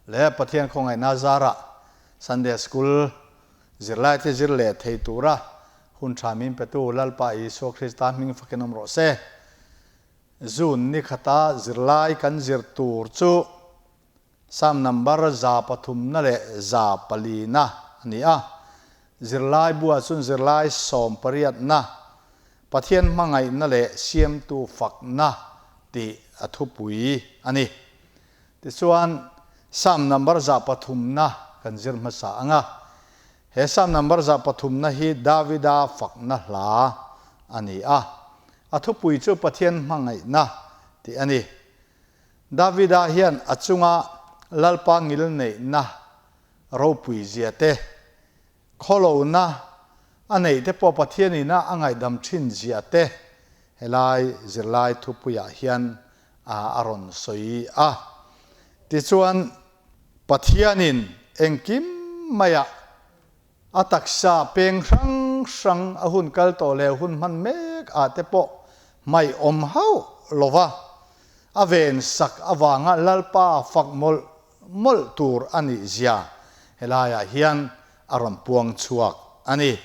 Le Pathian khawngaihna zarah Sunday School zirlaite zir leh thei tura hun tha min petu Lalpa Isua Krista hming fakin awm rawh se. June ni khata zirlai kan zir tur chu Psalm number 103na leh 104na a ni a. Zirlai buah chuan zirlai 18na Pathian hmangaihna leh siamtu fakna tih a thupui a ni. Tichuan, Psalm number 103na kan zir hmasa ang a. He Psalm number 103na hi Davida fakna hla a ni a. A thupui chu Pathian hmangaihna tih a ni. Davida hian a chunga Lalpa ngilneihna ropui zia te, khawlohna a neih te pawh Pathianina a ngaihdam thin zia te helai zirlai thupuiah hian a rawn sawi a. Tichuan, Pathianin engkim maiah a taksa peng hrang hrang a hun kal tawh leh hun hman mek ah te pawh hmaih awm hauh lova a ven sak avanga Lalpa fak mawlh mawlh tur a nih zia helaiah hian a rawn puang chhuak a ni.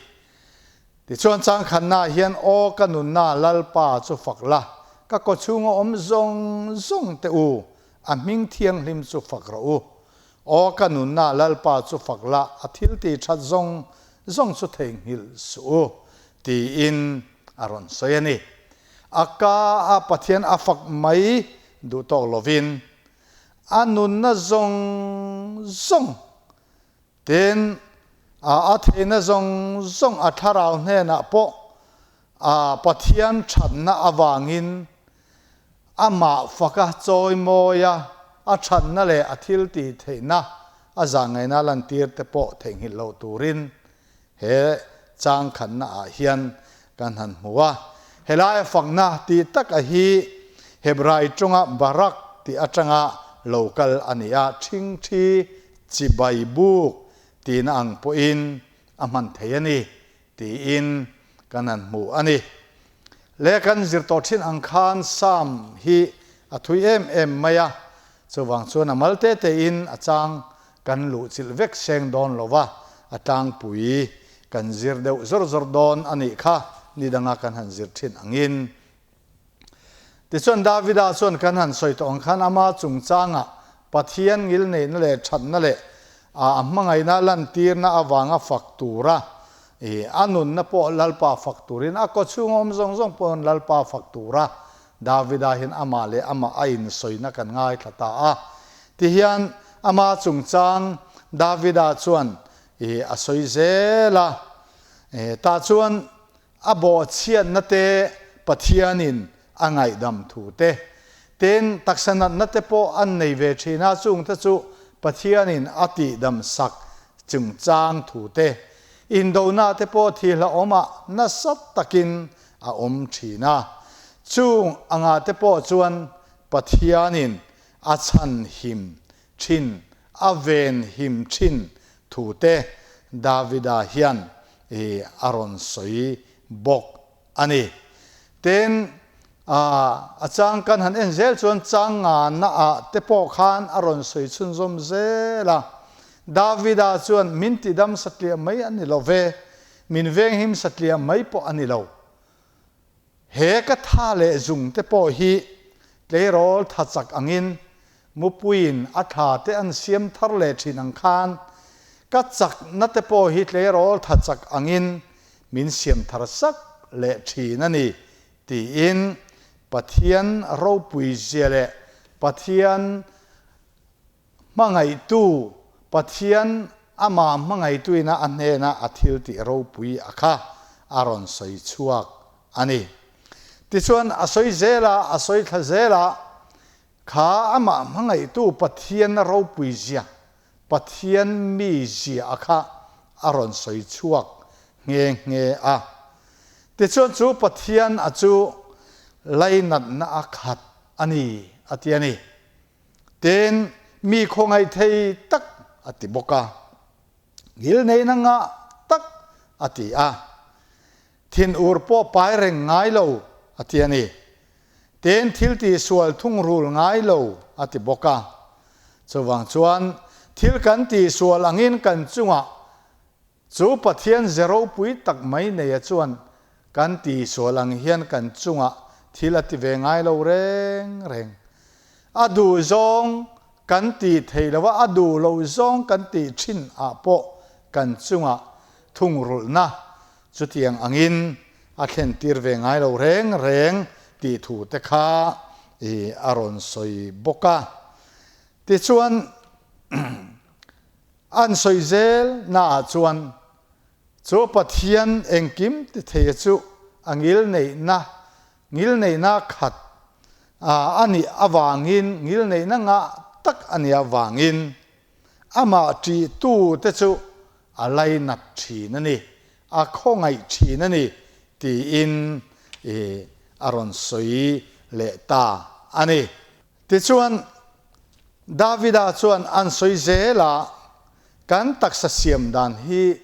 Tichuan changkhannaah hian aw ka nunna Lalpa chu fak la, ka kawchhunga awm zawng zawng te u, a hming thianghlim chu fak rawh u. Aw ka nunna Lalpa chu fak la, a thil tih that zawng zawng chu theihnghilh suh u, tiin a rawn sawi a ni. A ka a Pathian a fak mai duh tawk lovin, a nunna zawng zawng Tin, a theihna zawng zawng a thlarau hnenah pawh a Pathian thatna avangin amah faka chawimawia a thatna leh a thil tih theihna a zahngaihna lantir te pawh theihnghilh loh turin he changkhatna ah hian kan han hmu a. Helai a fakna tih tak a hi Hebrai tawnga Barak tih atanga lo kal a ni a, ṭhingṭhi chibai buk tihna ang pawhin a hman thei a ni tiin kan han hmu a ni. Le kan zir tawh ṭhin ang khan Psalm hi a thui em em mai a, chuvang chuan a mal te tein a chang kan luh chilh vek seng dawn lo va, a tlangpui kan zir deuh zawr zawr dawn a nih kha ni danga kan han zir ṭhin angin. Tichuan Davida chuan kan han sawi tawh ang khan ama chungchangah Pathian ngilneihna leh thatna leh a hmangaihna lantirna avanga fak tura a nunna pawh Lalpa fak turin a kawchhung awm zawng zawng pawhin Lalpa fak tura Davida hian amah leh amah a insawina kan ngaithla ta a. Tihian ama chungchang Davida chuan a sawi zel a. Tah chuan a bawhchhiatna te Pathianin a ngaihdam thu te, tin taksa natna te pawh an nei ve thin a, chungte chu Pathianin a tihdam sak chungchang thu te, indona te pawh thihhlauhawmah nasa takin a awm thin a. Chung anga te pawh chuan Pathianin a chhan him thin, a ven him thin thu te Davida hian a rawn sawi bawk a ni. Tin, a chang kan han en zel chuan chang ngana ah te pawh khan a rawn sawi chhunzawm zel a. Davida chuan min tidam satliah mai a ni lo ve, min venghim satliah mai pawh a ni lo. He ka tha leh zung te pawh hi tleirawl tha chak angin mupuiin a tha te an siam thar leh thin ang khan ka chakna te pawh hi tleirawl tha chak angin min siam thar sak leh thin a ni tiin Pathian ropui zia leh Pathian Hmangaihtu Pathian amah hmangaihtuina a hnena a thil tih ropui a kha a rawn sawi chhuak a ni. Tichuan a sawi zel a, a sawi thla zel a, kha amah hmangaihtu Pathian ropui zia, Pathian mi zia a kha a rawn sawi chhuak nghe nghe a. Tichuan chu Pathian a chu lainatna a khat a ni a ti a ni. Tin, mi khawngaih thei tak a ti bawk a. Ngilneihna ngah tak a ti a. Thinur pawh pai reng ngai lo a ti a ni. Tin, thil tihsual thungrul ngai lo a ti bawk a. Chuvang chuan, thil kan tihsual angin kan chungah chu Pathian ze ropui tak mai neia chuan kan tihsual ang hian kan chungah thil a ti ve ngai lo reng reng. A duh zawng kan tih theih lo a, a duh lo zawng kan tih thin ah pawh kan chungah thungrulhna chutiang angin a thlen tir ve ngai lo reng reng tih thu te kha i a rawn sawi bawk a. Tichuan an sawi zel naah chuan chu Pathian engkim ti theia chu a ngilneihna Ngilneihna khat a nih avangin, ngilneihna ngah tak a nih avangin amah ṭihtute chu a lainat ṭhin a ni, a khawngaih ṭhin a ni tiin a rawn sawi leh ta a ni. Tichuan, Davida chuan an sawi zel a, Kan taksa siam dan hi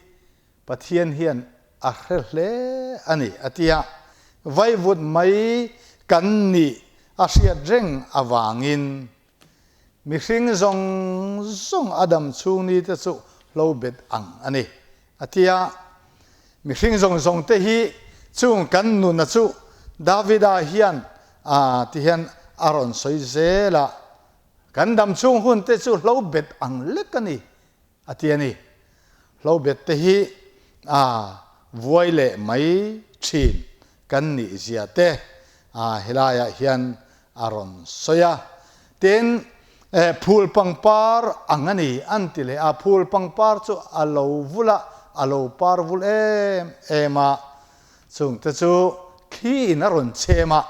Pathian hian a hre hle a ni, a ti a. Vaivut mai kan nih a hriat reng avangin mihring zawng zawng a dam chhung ni te chu hlo bet ang a ni, a ti a. Mihring zawng zawng te hi chung kan nuna chu Davida hian a ti hian a rawn sawi zel a, Kan dam chhung hun te chu hlo bet ang lek a ni, A ti a ni. Hlobet te hi a vuai leh mai thin kan nih zia te helaiah hian a rawn sawi a. Tin, phul pangpar ang a ni an ti leh a, phul pangpar chu a lo vul a, a lo par vul em em a, chung te chu thli in a rawn chhem a,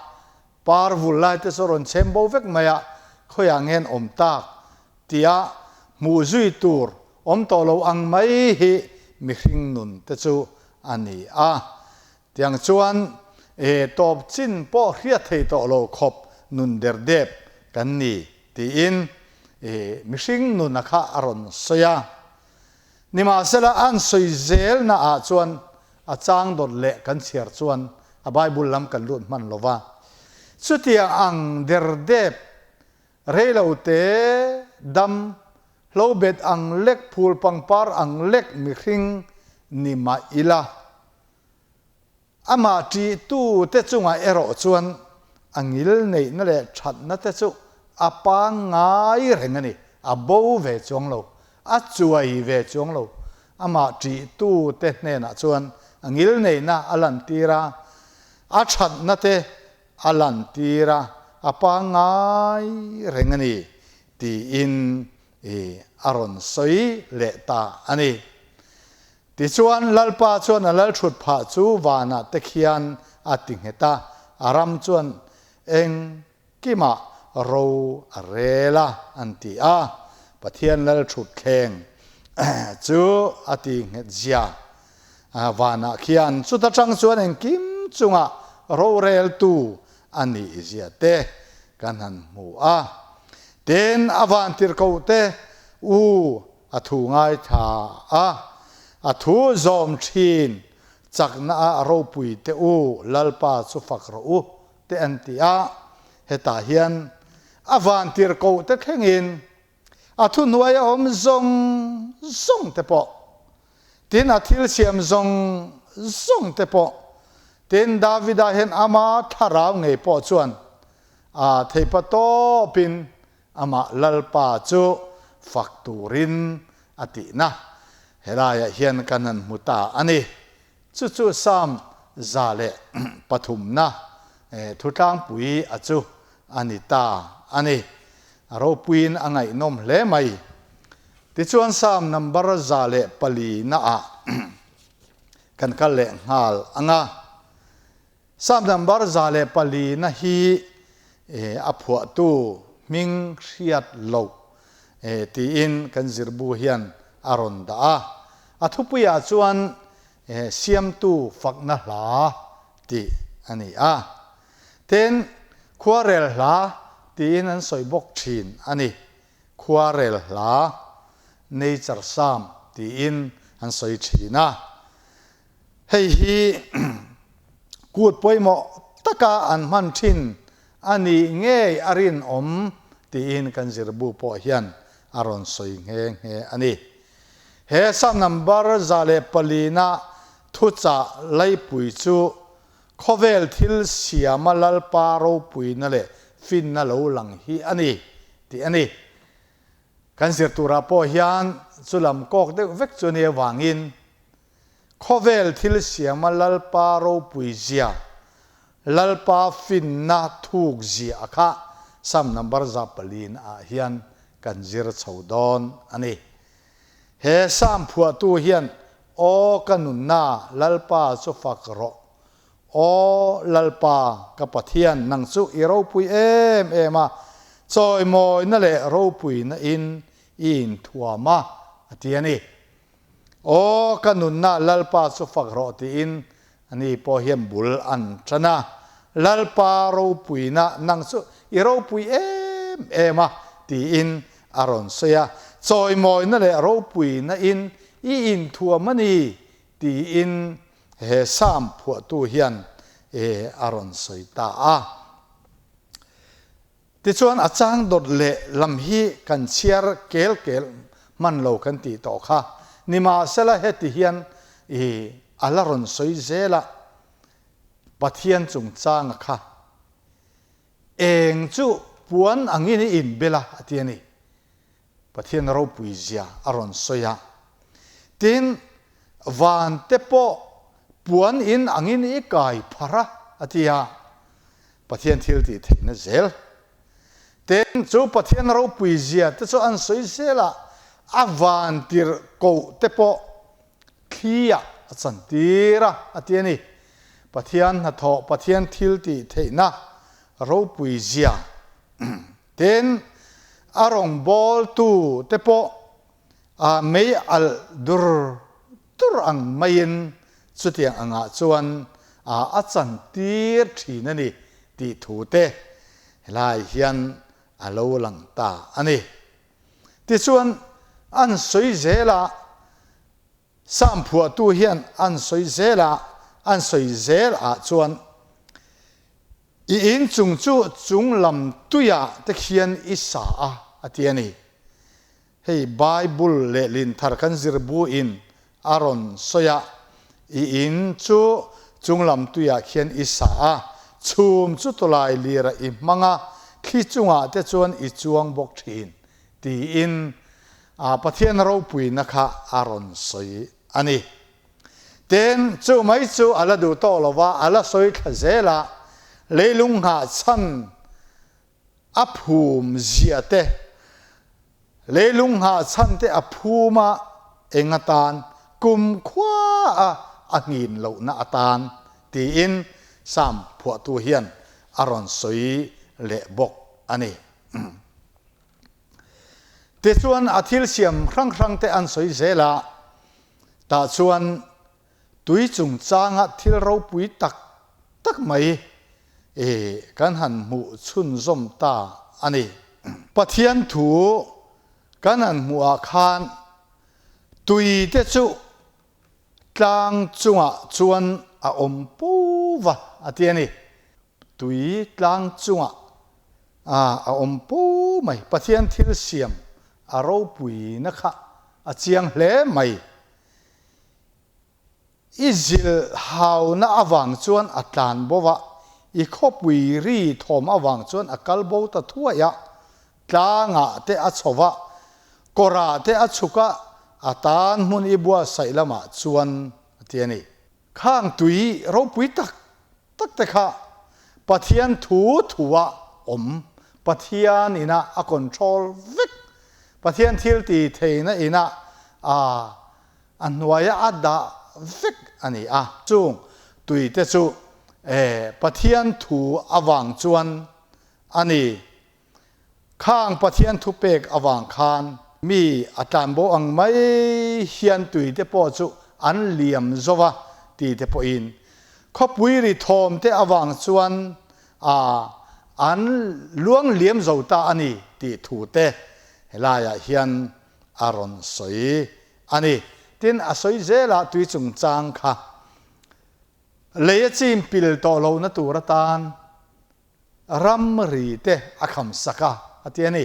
par vul lai te chu a rawn chhem bo vek mai a, khawiah ngen awm tak tia hmuh zui tur awm tawh lo ang mai hi mihring nun te chu a ni a. Tiang chuan e tawp chin pawh hriat thei tawh lo khawp nun derdep kan ni tiin e mihring nuna kha a rawn sawi a. Nimahsela an sawi zelna ah chuan a chang dawt leh kan chhiar chuan a Bible lam kan lut hman lo va. Chutiang ang derdep Reilote dam, hlobet ang lek, phul pangpar ang lek mihring ni mah ila, amah ṭihtute chungah erawh chuan a ngil neihna leh ṭhatna te chu a pangngai reng a ni, a bo ve chuang lo, a chuai ve chuang lo. Amah ṭihtute hnenah chuan a ngil neihna a lantir a, a ṭhatna te a lantir a, a pangngai reng a ni tiin a rawn sawi leh ta a ni. Tichuan, Lalpa chuan a lalthut phah chu vanah te khian a ti nghet a, a ram chuan engkimah ro a rel a, an ti a. Pathian lalthut thleng chu a ti nghet zia Vanah khian chuta tang chuan engkim chunga roreltu a nih zia te kan han hmu a. Tin, a vantirhkoh te u a thu ngaithla a, a thu zawm thin chakna a ropui te u Lalpa chu fak rawh u te an ti a. Hetah hian a vantirhkoh te thlengin A thuhnuai a awm zawng zawng te pawh, tin a thil siam zawng zawng te pawh, tin Davida hian ama thlarau ngei pawh chuan a theipa tawpin amah Lalpa chu fak turin a tihna helaiah hian kan han hmu ta a ni. Chu chu Psalm 103na thutlangpui a chu a ni ta a ni. A ropuiin a ngaihnawm hle mai. Tichuan Psalm number 104 naah kan kal leh nghal ang a. Psalm number 104 na hi a phuahtu hming hriat loh tiin kan zirbu hian a rawn dah a. A thupuiah chuan Siamtu fakna hla tih a ni a. Tin, khuarel hla tiin an sawi bawk thin a ni. Khuarel hla, nature psalm tiin an sawi thin a. Hei hi kut pawimawh taka an hman thin a nih ngei a rinawm tiin kan zirbu pawh hian a rawn sawi nghe nghe a ni. He Sam number 104 na thuchah laipui chu khawvel thil siama Lalpa ropuina leh finna lo lang hi a ni tih a ni. Kan zir turah pawh hian chu lam kawk deuh vek chu a nih avangin khawvel thil siama Lalpa ropui zia, Lalpa finna thuk zia a kha Sam number 104 ah hian kan zir chho dawn a ni. He Sam phuahtu hian Aw ka nunna Lalpa chu fak rawh, Aw Lalpa ka Pathian nang chu i ropui em em a, chawimawina leh ropuina in i inthuam a, a ti a ni. Aw ka nunna Lalpa chu fak rawh tiin ani pawh hian bul an tan a, Lalpa ropuina nang chu i ropui em em a tiin a rawn sawi a, chawimawina leh ropuina in i inthuam a ni tiin he Psalm phuahtu hian a rawn sawi ta a. Tichuan a chang dawt leh lam hi kan chhiar kel kel hman lo kan tih tawh kha. Nimahsela heti hian i a la rawn sawi zel a, Pathian chungchanga kha eng chu puan angin i inbel a a ti a ni. Pathian ropui zia a rawn sawi a. Tin, van te pawh puan in angin i kai phar a, a ti a. Pathian thil tih theihna zel. Tin, chu Pathian ropui zia te chu an sawi zel a, a van tirh koh te pawh thli ah a chantir a, a ti a ni. Pathian hnathawh, Pathian thil tih theihna ropui zia. Tin, a rawngbawltu te pawh a mei alh dur dur ang maiin chutiang angah chuan a chantir thin a ni tih thu te helai hian a lo lang ta a ni. Tichuan, an sawi zel a, Psalm phuahtu hian an sawi zel a, an sawi zel ah chuan I in chung chu chung lam tuiah te khian i sa a, a ti a ni. Hei Bible lehlin thar kan zir bu in a rawn sawi a, I in chu chung lam tuiah khian i sa a, chhum chu tawlai lirah i hmang a, thli chungah te chuan i chuang bawk thin, tiin Pathian ropuina kha a rawn sawi a ni. Tin, chu mai chu a la duh tawh lo va, a la sawi thla zel a, leilung nghah chhan a phum zia te, leilung nghah chhan te a phum a eng atan, kum khua a a nghin lohna atan tiin Psalm phuahtu hian a rawn sawi leh bawk a ni. Tichuan a thil siam hrang hrang te an sawi zel a, tah chuan tui chungchanga thil ropui tak tak mai kan han hmuh chhunzawm ta a ni. Pathian thu kan han hmuh ah khan tui te chu tlang chungah chuan a awm pu va a ti a ni. Tui tlang chungah a a awm pu mai. Pathian thil siam a ropuina kha a chiang hle mai. I zilh hauna avang chuan a tlan bo a, i khawpui ri thawm avang chuan a kal bo ta thuai a, tlangah te a chho va, kawrah te a chhuk a, a tan hmun i buatsaih lamah chuan a ti a ni. Khang tui ropui tak tak te kha Pathian thu thua awm, Pathian ina a control vek, Pathian thil ti theihna ina a a hnuaia a dah vek a ni a. Chung tui te chu Pathian thu avang chuan a ni. Khang Pathian thupek avang khan mi a tlanbo ang mai hian tui te pawh chu an liam zo va ti te pawhin khawpui ri thawm te avang chuan a an luang liam zo ta a ni tih thu te helaiah hian a rawn sawi a ni. Tin, a sawi zelah tui chungchang kha lei a chim pil tawh lohna tur atan Ramri te a kham sak a, a ti a ni.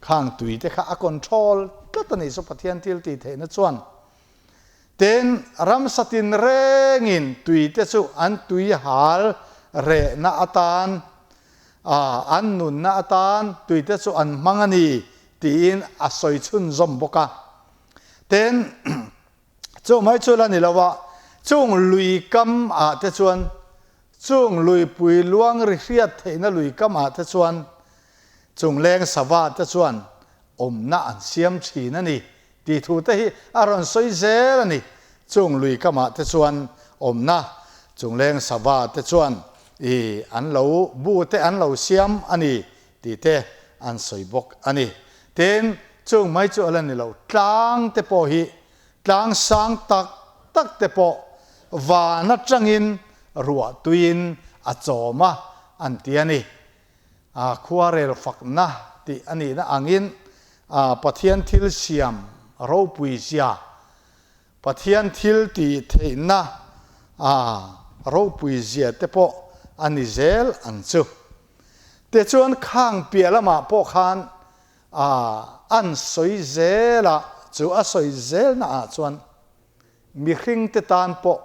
Khang tui te kha a control tlat a nih chu Pathian thil tih theihna chuan. Tin, ramsa tinrengin tui te chu an tui hal rehna atan, an nunna atan tui te chu an hmang a ni tiin a sawi chhunzawm bawk a. Tin, Chu mai chu la ni lo a, chung lui kam ah te chuan, chung luipui luang ri hriat theihna lui kam ah te chuan, chung leng sava te chuan awmna an siam thin a ni tih thu te hi a rawn sawi zel a ni. Chung lui kam ah te chuan awmna, chung leng sava te chuan i an lo bu te an lo siam a ni tih te an sawi bawk a ni. Tin, chung mai chu a la ni lo, tlang te pawh hi tlang sang tak tak te pawh van atangin ruah tuiin a chawm a an ti a ni. A khuarel fakna tih a nihna angin Pathian thil siam ropui zia, Pathian thil tih theihna ropui zia te pawh a ni zel ang chu. Tichuan khang piah lamah pawh khan an sawi zel a, chu a sawi zelna ah chuan mihring te tan pawh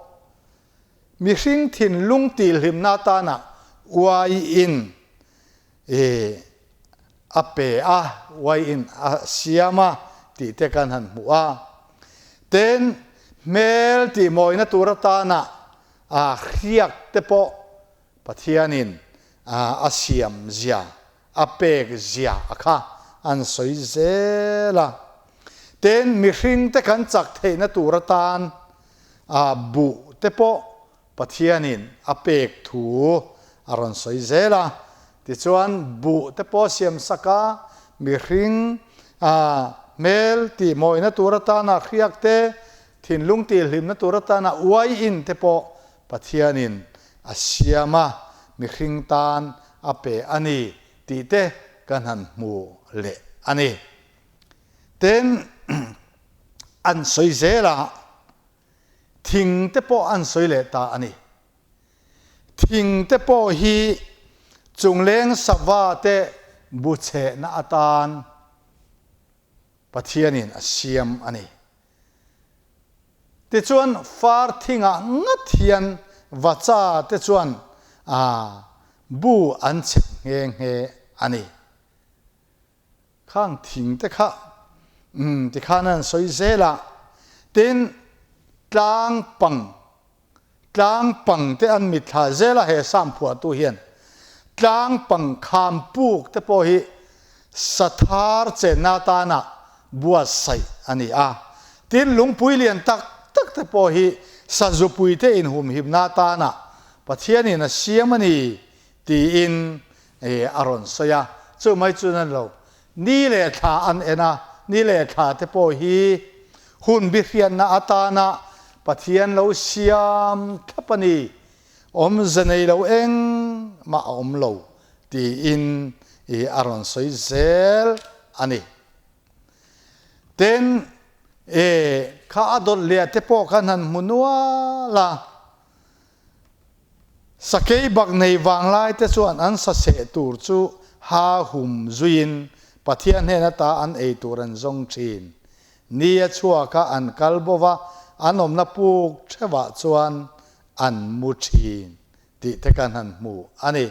mihring thinlung tihhlimna atana uaiin a pe a, uaiin a siam a tih te kan han hmu a. Tin, hmel tihmawina tur atana hriak te pawh Pathianin a siam zia, a pek zia a kha an sawi zel a. Tin, mihringte kan chak theihna tur atan buh te pawh Pathianin a pek thu a rawn sawi zel a. Tichuan, buh te pawh siam sak a, mihring hmel tihmawina tur atana hriak te, thinlung tihhlimna tur atana uaiin te pawh Pathianin a siam a, mihring tan a pe a ni tih te kan han hmu leh a ni. Tin, an sawi zel a, thing te pawh an sawi leh ta a ni. Thing te pawh hi chungleng sava te bu chhehna atan Pathianin a siam a ni. Tichuan far thingah ngat hian vacha te chuan bu an chhep nghe nghe a ni. Khang thing te kha tikhan an sawi zel a, tin tlang pang Tlang pang te an mitthla zel a he sam phuahtu hian tlang pang kham puk te pawh hi sathar chenna atana buatsaih a ni a. Tin, lungpui lian tak tak te pawh hi sazupui te inhumhimna atana Pathianin a siam a ni tiin a rawn sawi a. Chu mai chu na lo, ni leh thla an en a, ni leh thla te pawh hi hun bihriatna atana Pathian lo siam thlap a ni, awmze nei lo engmah a awm lo tiin a rawn sawi zel a ni. Tin, kha a dawt leh te pawh khan han hmu nual a. Sakei bak nei vanglai te chuan an saseh tur chu ha hum zuiin Pathian hnen ata an ei tur an zawng thin. Ni a chhuak a, an kal bo va, an awmna puk theuhah chuan an mu thin tih te kan han hmu a ni.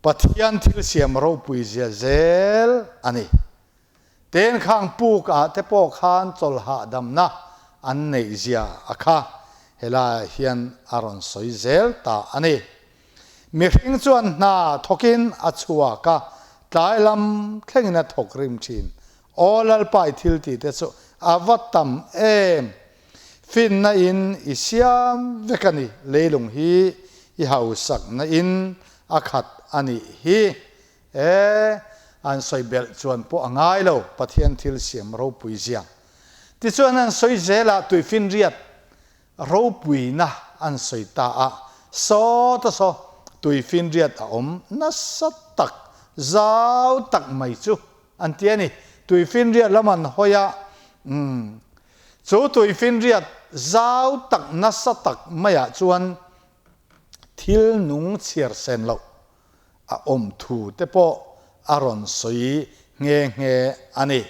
Pathian thil siam ropui zia zel a ni. Tenkhang puk ah te pawh khan chawlh hahdamna an neih zia a kha helaiah hian a rawn sawi zel ta a ni. Mihring chuan hna thawkin a chhuak a, tlai lam thlengin a thawk rim thin. Aw Lalpa i thil tih te chu a va tam em! Finna in i siam vek a ni, leilung hi i hausakna in a khat a nih hi. E, an sawi belh chuan pawh a ngai lo, Pathian thil siam ropui zia. Tichuan an sawi zelah tuifinriat ropuina an sawi ta a, saw ta saw tuifinriat a awm nasa tak, zau tak mai chu an ti a ni. Tuifinriat lam an hawi a, umm, chu tuifinriat zau tak nasa tak maiah chuan thil nung chhiar sen loh a awm thu te pawh a rawn sawi nghe nghe a ni.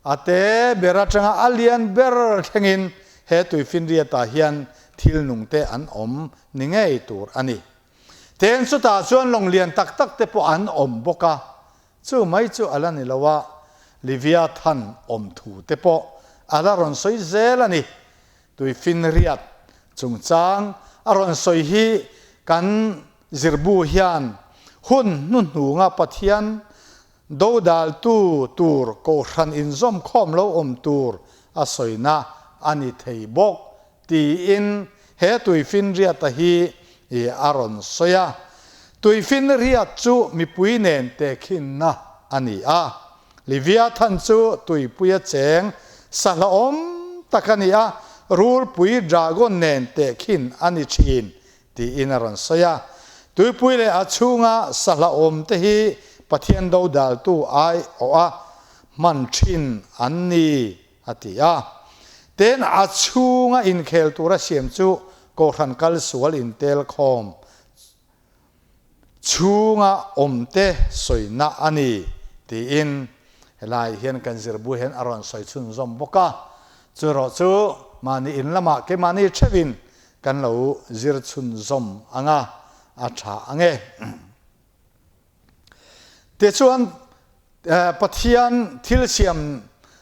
A te ber atanga a lian ber thlengin he tuifinriatah hian thil nungte an awm ni ngei tur a ni. Ten chutah chuan lawng lian tak tak te pawh an awm bawk a, chu mai chu a la ni lo a, Leviathan awm thu te pawh a la rawn sawi zel a ni. Tuifinriat chungchang a rawn sawi hi kan zirbu hian hun hnuhnunga Pathian Dodaltu tur kohhran inzawmkhawm lo awm tur a sawina a ni thei bawk tiin he tuifinriata hi a rawn sawi a. Tuifinriat chu mipui nen tehkhinna a ni a. Leviathan chu tuipuia cheng sahlawm tak a ni a, rulpui dragon nen tehkhin a ni thin Tiin a rawn sawi a. Tuipui leh a chhunga sahla awm te hi Pathian dodaltu aiawha hman thin an ni, a ti a. Ten a chhunga inkhel tura siam chu Kohhran kal sual intel khawm chhunga awmte sawina a ni, tiin helai hian kan zirbu hian a rawn sawi chhunzawm bawk a. Churawh chu mahni in lamah keimahni theuhin Kan lo zir chhunzawm ang a, a tha ang e. Tichuan, Pathian thil siam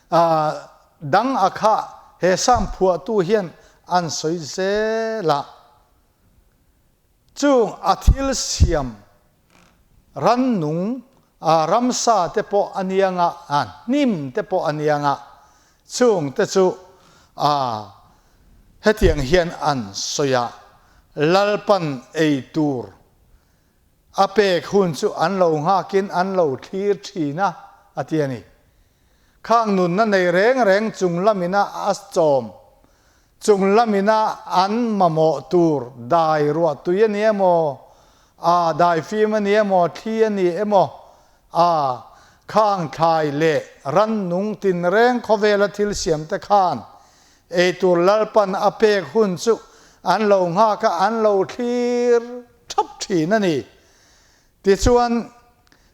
dang a kha he Psalm phuahtu hian an sawi zel a. Chung a thil siam rannung, ramsa te pawh a nia nga, hnim te pawh a nia nga, chung te chu hetiang hian an sawi a, Lalpan ei tur a pek hun chu an lo nghakin an lo thlir thin a, a ti a ni. Khang nunna nei reng reng chung lamina a chawm Chung lamina an mamawh tur dai ruahtui a ni emaw, a dai fim a ni emaw, thli a ni emaw, a khang thlai leh rannung tinreng khawvela thil siamte khan eitur Lalpan a pek hun chu an lo nghak a, an lo thlir thap thin a ni. Tichuan,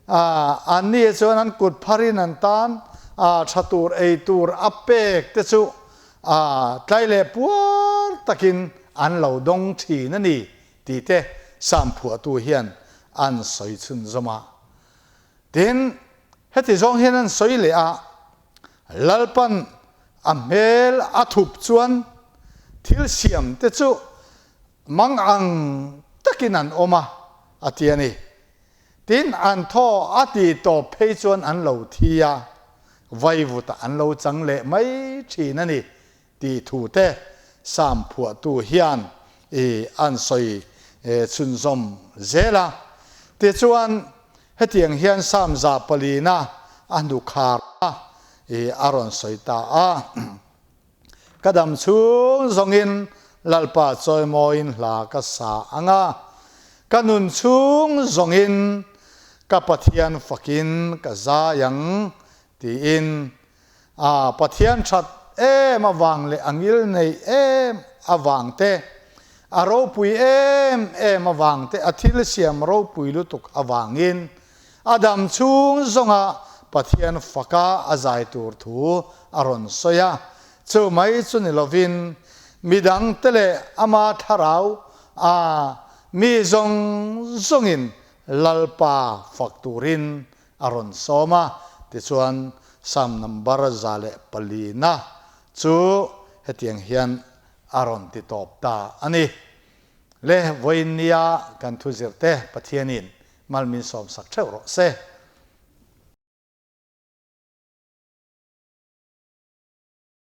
anni chuan an kut pharin an tan tha tur ei tur a pek te chu tlai leh puar takin an lo dawng thin a ni tih te Psalm phuahtu hian an sawi chhunzawm a. Tin, heti zawng hian an sawi leh a, Lalpan a hmel a thup chuan thil siam te chu Mang ang takin an awm a, a ti a ni. Tin, an thaw a ti tawp phei chuan an lo thi a, vaivutah an lo chang leh mai thin a ni tih thu te Psalm phuahtu hian i an sawi chhunzawm zel a. Tichuan, hetiang hian Psalm 400 a hnukhar a i a rawn sawi ta a. Ka dam chhung zawngin Lalpa chawimawiin hla ka sa ang a, ka nun chhung zawngin ka Pathian fakin ka zai ang, tiin a Pathian that em avang leh a ngil nei em avang te, a ropui em em avang te, a thil siam ropui lutuk avangin A dam chhung zawnga Pathian faka a zai tur thu a rawn sawi a, chu mai chu ni lovin midangte leh ama thlarau a mi zawng zawngin Lalpa fak turin a rawn sawm a, tichuan Psalm number 104 na chu hetiang hian a rawn ti tawp ta a ni. Le vawiin nia kan thu zirte Pathianin Mal min sawmsak theuh rawh se.